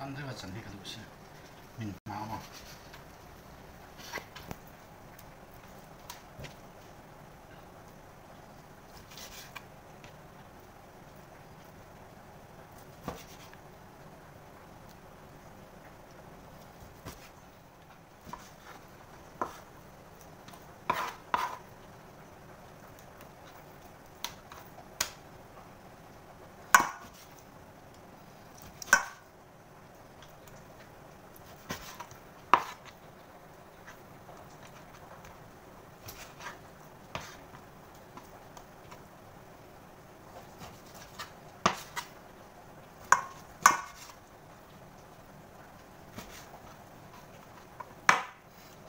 Pan deuha chan hi ka duh sia min hma aw.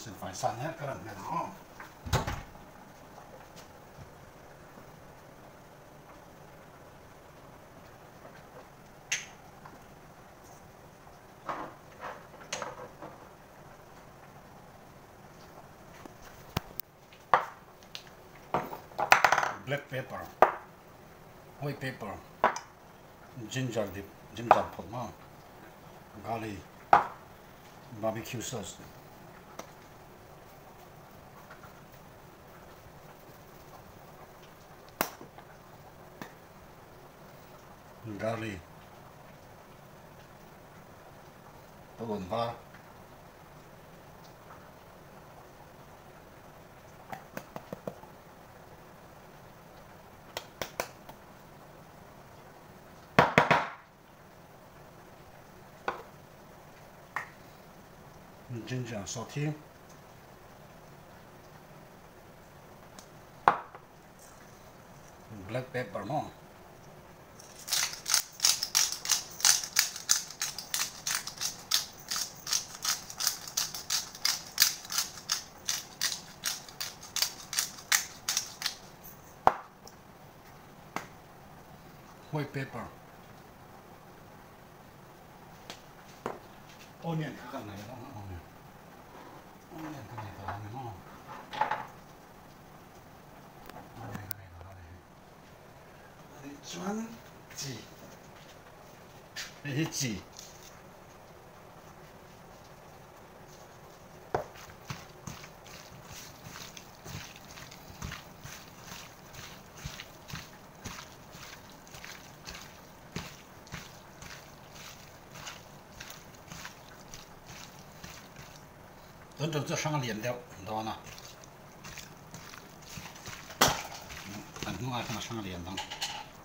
Silfai san her ka ran hmel ang aw. Black pepper, white pepper, ginger dip, ginger phawt maw, garlic, barbecue sauce. Garlic, purun var. Ginger sawhthing. Black pepper maw. White pepper. Onion kha kan nei lo onion. Onion kan nei ta ni maw. Onion kan nei ta ni. Ani chuan chi. Hei hi chi. Tun tum chu hrang lian deuh dawn a kan hnungah khan a hrang lian dang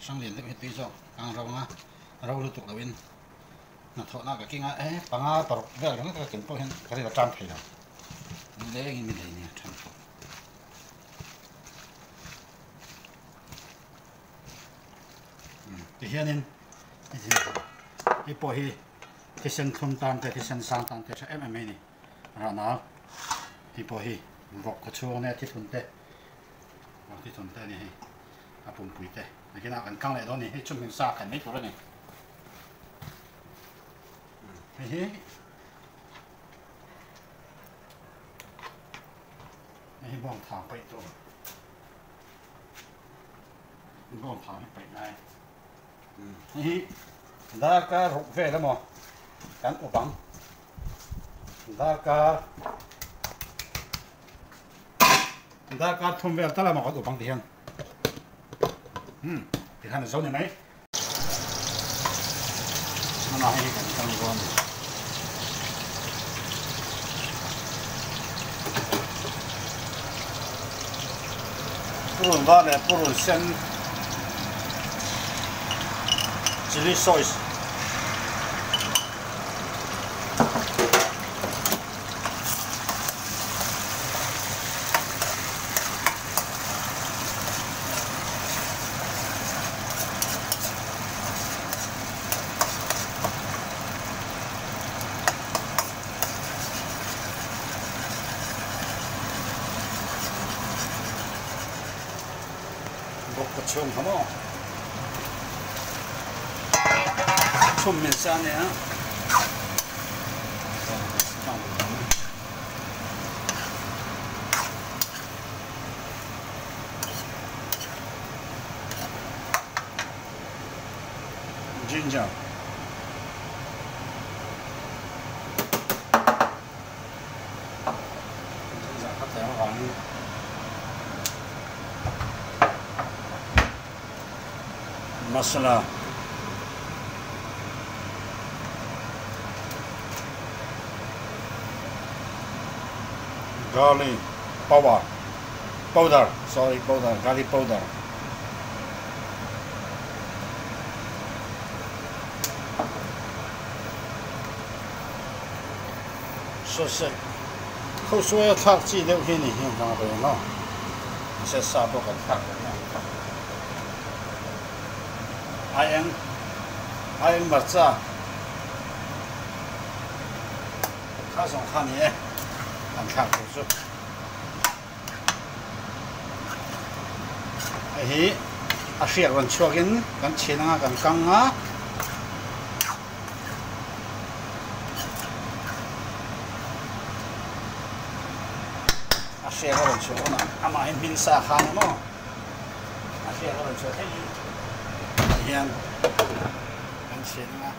hrang lian deuh hi tui zawk ang ro anga ro lutuk lo in hnathawhna ka king a e panga paruk vel ringawt ka ken pawh hian ka rilru a tan thei lo nilengin mi lei nia then pawh. Tihianin hei pawh hi thisen thlum tan te thisen sang tan te tha em em mai a ni rahna hei pawh hi vawk khaw chhung ania thithun te vawk thithun te a ni hei a pumpui te nakinah kan kang leh dawn a ni hei chhumhmin sa khaih mai tur a ni hei hi hei hi bawng thang paih tur. Bawng thang hi paih ngai. Hei hi darkar ruk vel emaw kan up ang. Darkar darkar thum vel tal emaw kan up ang ti hian. Hmm, ti khan a zo ni mai. Hmanah hei hi kan kal dawn. Purun var leh purun sen chilli sauce Bawk ka chhung kha maw chhum min sa nia. Ginger. Masala Garlic power powder sorry powder garlic powder Sausage kho suai a thlak chi deuh hi ni hian ka reng a mahse sa pawh kan thlak reng a aieng aieng hmarcha kha zawng kha ni e kan thlak tur chu hei hi a hriak rawn chhuak in kan chhin anga kan kang a. A hriak a rawn chhuah hunah amah hi hmin sa khan emaw a hriak a rawn chhuah theih hi hian kan chhin anga.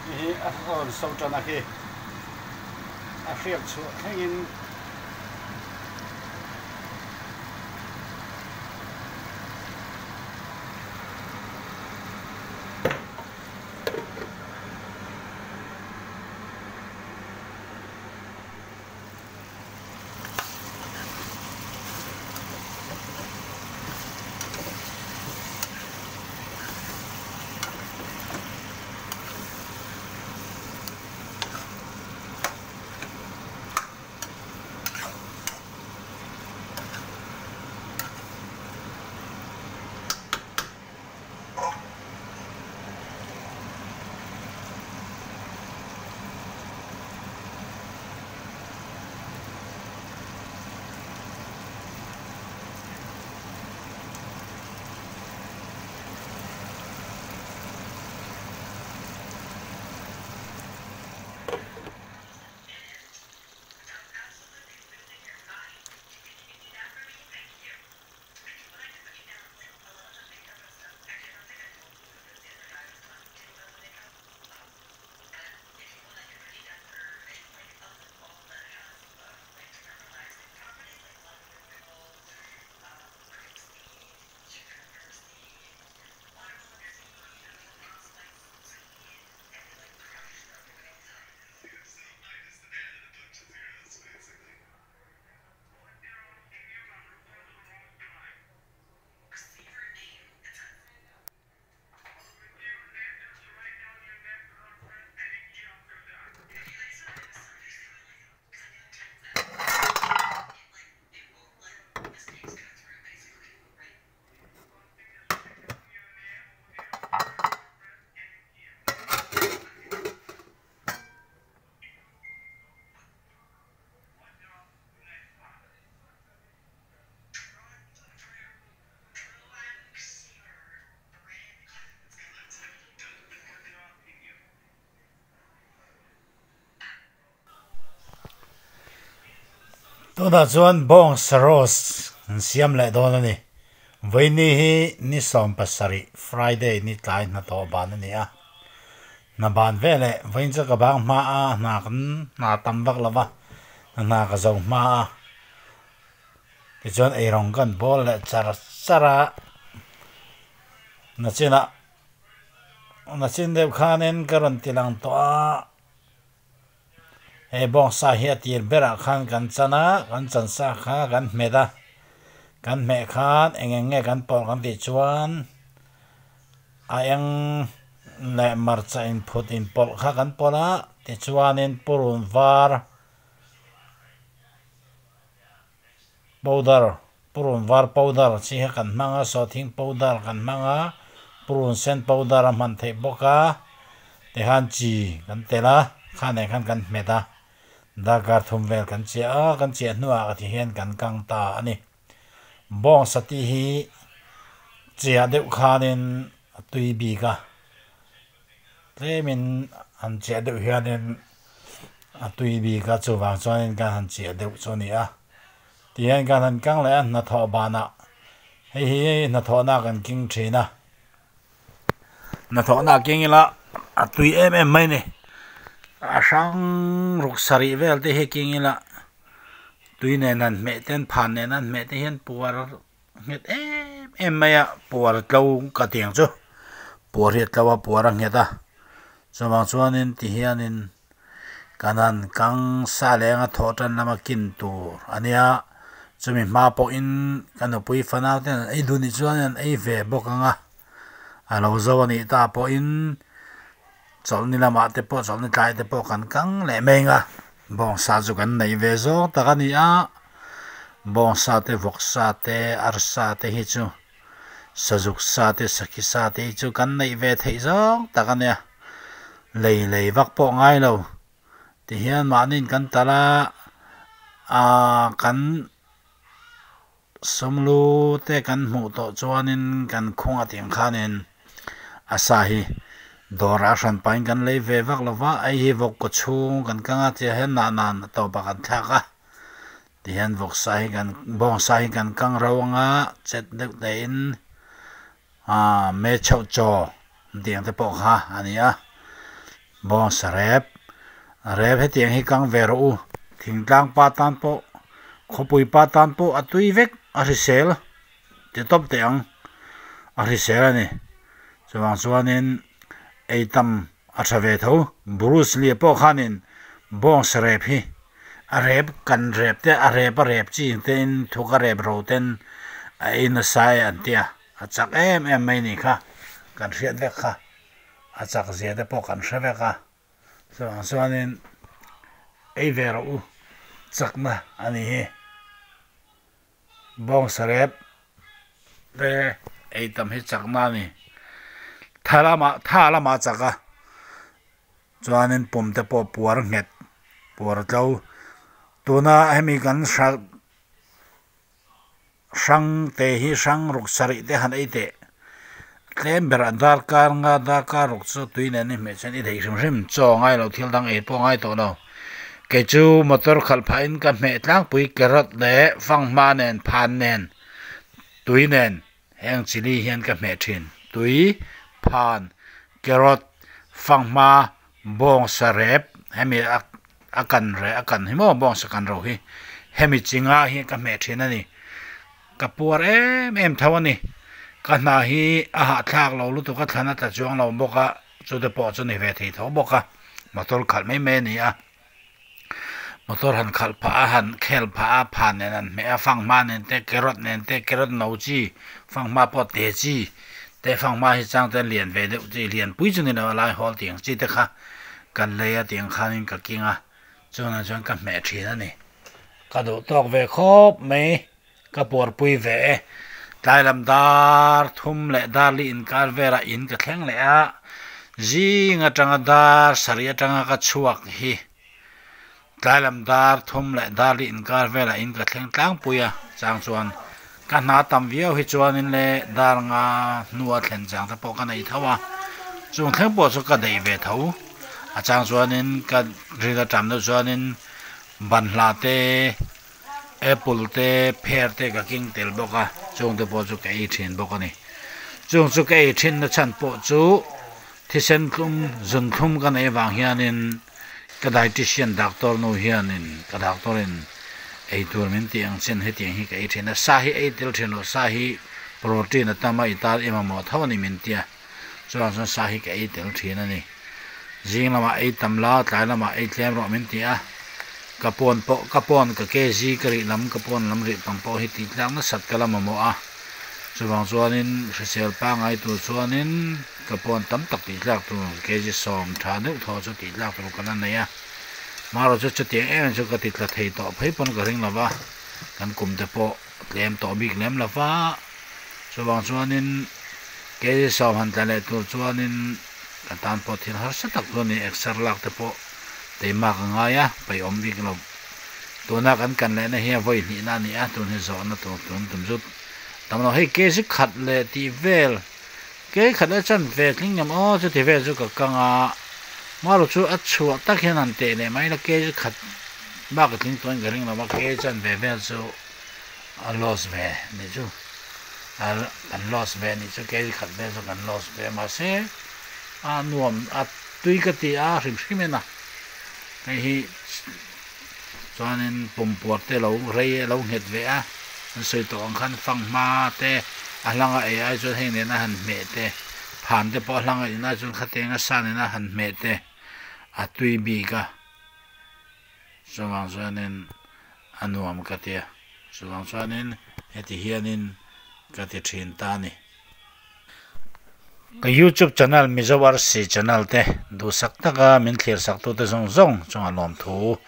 Hei hi a rawn so tan a khi a hriak chhuah thlengin. Tunah chuan bawng saros an siam leh dawn a ni. Vawiini hi ni 70 Friday ni tlai hnathawh ban a ni a. Hna ban veleh vawiin chu ka bang hma a, hna kan hna tam vak lo va, hna ka zo hma a. Tichuan eirawng kan bawl leh char char a, nachinah nachin deuh khanin ka rawn ti lang tawh a, hei bawngsa hi a tir berah khan kan chan a, kan chan sa kha kan hmet a, kan hmeh khan eng eng nge kan pawlh kan tih chuan a eng leh hmarcha inphut inpawlh kha kan pawlh a, tichuanin purun var. Powder, purun var powder chi kha kan hmang a, sawhthing powder kan hmang a, purun sen powder a hman theih bawk a, tikhan chi kan telh a, kha nen khan kan hmet a, darkar thum vel kan chiah a, kan chiah hnuah ti hian kan kang ta a ni. Bawngsa tih hi chiah deuh khanin a tui bik a. Tlemin han chiah deuh hianin a tui bik a, chuvang chuanin kan han chiah deuh chu a ni a. Tihian kan han kang leh a, hnathawh banah hei hi hnathawhna kan king thin a. Hnathawhna king ila a tui em em mai a ni. A hrang ruk sarih vel te hi king ila tui nen han hmeh ten phan nen han hmeh te hian puar nghet em em mai a puar tlo ka ti ang chu puar hi a tlo a puar a nghet a chuvang chuanin ti hianin kan han kang sa leng a thawh tan lama kin tur a nia chumi hma pawhin ka nupui fanau ten an ei duh nih chuan an ei ve bawk ang a a lo zo a nih ta pawhin. Chawlhni lamah te pawh chawlhni tlai te pawh kan kang leh mai ang a, bawngsa chu kan neih ve zawng tak a ni a, bawngsa te vawksa te arsa te hi chu sazuk sa te sakhi sa te hi chu kan neih ve theih zawng tak a nia, lei lei vak pawh ngai lo tihian mahniin kan tal a, aaa kan. Sawmlu te kan hmuh tawh chuanin kan khung a tiang khanin a sa hi dawrah a hran pahin kan lei ve vak lo va, hei hi vawk kaw chhung kan kang a tia hian nah nan a tawpah kan thlak a, tihian vawk sa hi kan bawng sa hi kan kang ro ang a, chet deuh tein aaa me chhoh chaw an tih ang te pawh kha a ni a, bawng sa rep rep hetiang hi kang ve rawh u thingtlang pa tan pawh khawpui pa tan pawh a tui vek a hrisel ti tawp teh ang a hrisel a ni chuvang chuanin ei tam a tha ve tho Bruce Lee pawh khanin bawng sa rep hi a rep kan rep te a rep a rep chi te in thuk a rep ro ten a ei nasa e an ti a. A chak em em mai nih kha, kan hriat vek kha, a chak zia te pawh kan hre vek a, chuvang chuanin ei ve rawh u chakna a ni hi. Bawng sarep te ei tam hi chakna a ni, tha lamah tha lamah a chak a, chuanin pum te pawh puar nghet puar tlo, tuna hemi kan hralh. Hrang te hi hrang ruk sarih te han ei teh. Tlem berah darkar nga darkar ruk chu tui nen i hmeh chuan i theih hrim hrim. Chaw ngai lo thil dang ei pawh ngai tawh lo. Kei chu motor khalh phahin ka hmeh tlangpui carrot leh fanghma nen phan nen tui nen heng chilli hian ka hmeh thin. Tui, phan, carrot, fanghma, bawngsa rep hemi a a kan reh a kan hi maw bawngsa kan ro hi hemi chinga hi ka hmeh thin a ni ka puar em em tho a ni ka hna hi a hahthlak lo lutuk a thlan a tla chuang lo bawk a chute pawh chu ni ve thei tho bawk a motor khalh mai mai a ni a motor han khalh phah a han khel phah a phan nen an hmeh a fanghma nen te carrot nen te carrot no chi fanghma pawh te chi te fanghma hi chang te lian ve deuh chi lian pui chu ni lo a lai hawl tih ang chi te kha. Ka lei a tiang khanin ka king a, chunah chuan ka hmeh thin a ni. Ka duh tawk ve khawp mai, ka puarpui ve e. Tlai lam dar thum leh dar li inkar velah in ka thleng leh a, zing atanga dar sarih atanga ka chhuak hi tlai lam dar thum leh dar li inkar velah in ka thleng tlangpui a, chang chuan ka hna tam viau hi chuanin le dar nga hnua thlen chang te pawh ka nei tho a, chung thleng pawh chu ka daih ve tho a chang chuanin ka ril atam deuh chuanin banhla te apple te pher te ka keng tel bawk a chung te pawh chu ka ei thin bawk a ni chung chu ka ei thin na chhan pawh chu thisen thlum zun thlum ka neih avang hianin. Ka dietician doctor nu hianin ka doctor in ei tur min tih ang chin hetiang hi ka ei thin a, sa hi ei tel thin lo, sa hi protein a tam a i tan em a maw tho a ni min tia, chuvang chuan sa hi ka ei tel thin a ni. Zing lamah ei tam la, tlai lamah ei tlem rawh min ti a, ka pawn pawh ka pawn ka kg ka rih lam ka pawn lam rih pang pawh hi tih tlak nasat ka la mamawh a, chuvang chuanin hrisel pangngai tur chuanin. Ka pawn tam tak tih tlak tur kg sawm tha deuh thaw chu tih tlak tur ka la nei a, marawh chu chutiang em em chu ka ti tla thei tawh phei pawn ka ring lo va, kan kum te pawh tlem tawh bik lem lo va, chuvang chuanin kg sawm han tla leh tur chuanin ka tan pawh thil harsa tak chu a ni, exer lak te pawh teima ka ngai a, peihawm bik lo. Tuna kan kan lehna hi a vawi hnihna a ni a, tun hi zawhna tur tun tum chu tam lo, hei kg khat leh tih vel. Kei khat a chan ve tling em aw chuti vel chu ka kang a, Maru chu a chhuah tak hian han teh leh mai la kei chu khat bak a tling tawhin ka ring lo va, kei chan ve vel chu a loss ve nih chu a kan loss ve nih chu kei khat vel chu kan loss ve mahse a nuam a tui ka ti a hrim hrim en a. Hei hi chuanin pumpuar te lo rei a lo nghet ve a an sawi tawh ang khan fanghma te a hlanga ei ai chuan heng nena han hmeh te phan te pawh a hlanga in ai chuan khatianga sa nena han hmeh te a tui bik a chuvang chuanin a nuam ka tia chuvang chuanin heti hianin ka ti thin ta a ni. Ka youtube channel Mizo Arsi channel te duhsak taka min thlir sak tute zawng zawng chungah lawmthu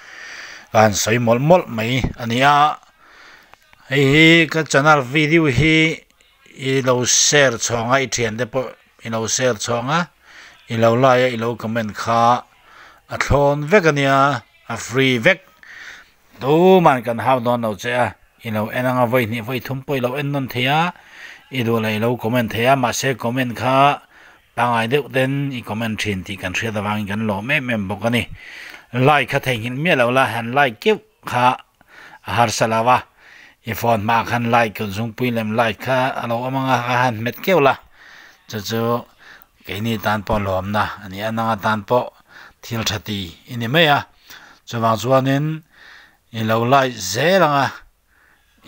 ka han sawi mawlh mawlh mai a ni a, hei hi ka channel video hi i lo share chhawng a i thiante pawh i lo share chhawng a i lo like a i lo comment kha a thlawn vek a nia a free vek Tuman kan hau dawn lo che a, i lo en anga vawi hnih vawi thum pawh i lo en nawn thei a, i duh leh i lo comment thei a, mahse comment kha pangngai deuh ten i comment thin tih kan hriat avangin kan lawm em em bawk a ni. Like kha theihnghilh miah lo la, han like keuh kha a harsa lo a, i phone hmaah khan like kut zungpui lem like kha a lo awm anga kha han hmet keuh la, chu chu keini tan pawh lawmna a ni a, nanga tan pawh thil tha ti i ni mai a. Chuvang chuanin i lo like zel ang a,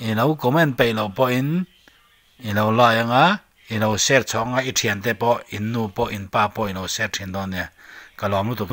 i lo comment peih loh pawhin i lo like ang a, i lo share chhuak ang a, i thiante pawh, in nu pawh, in pa pawh i lo share thin dawn nia, ka lawm lutuk.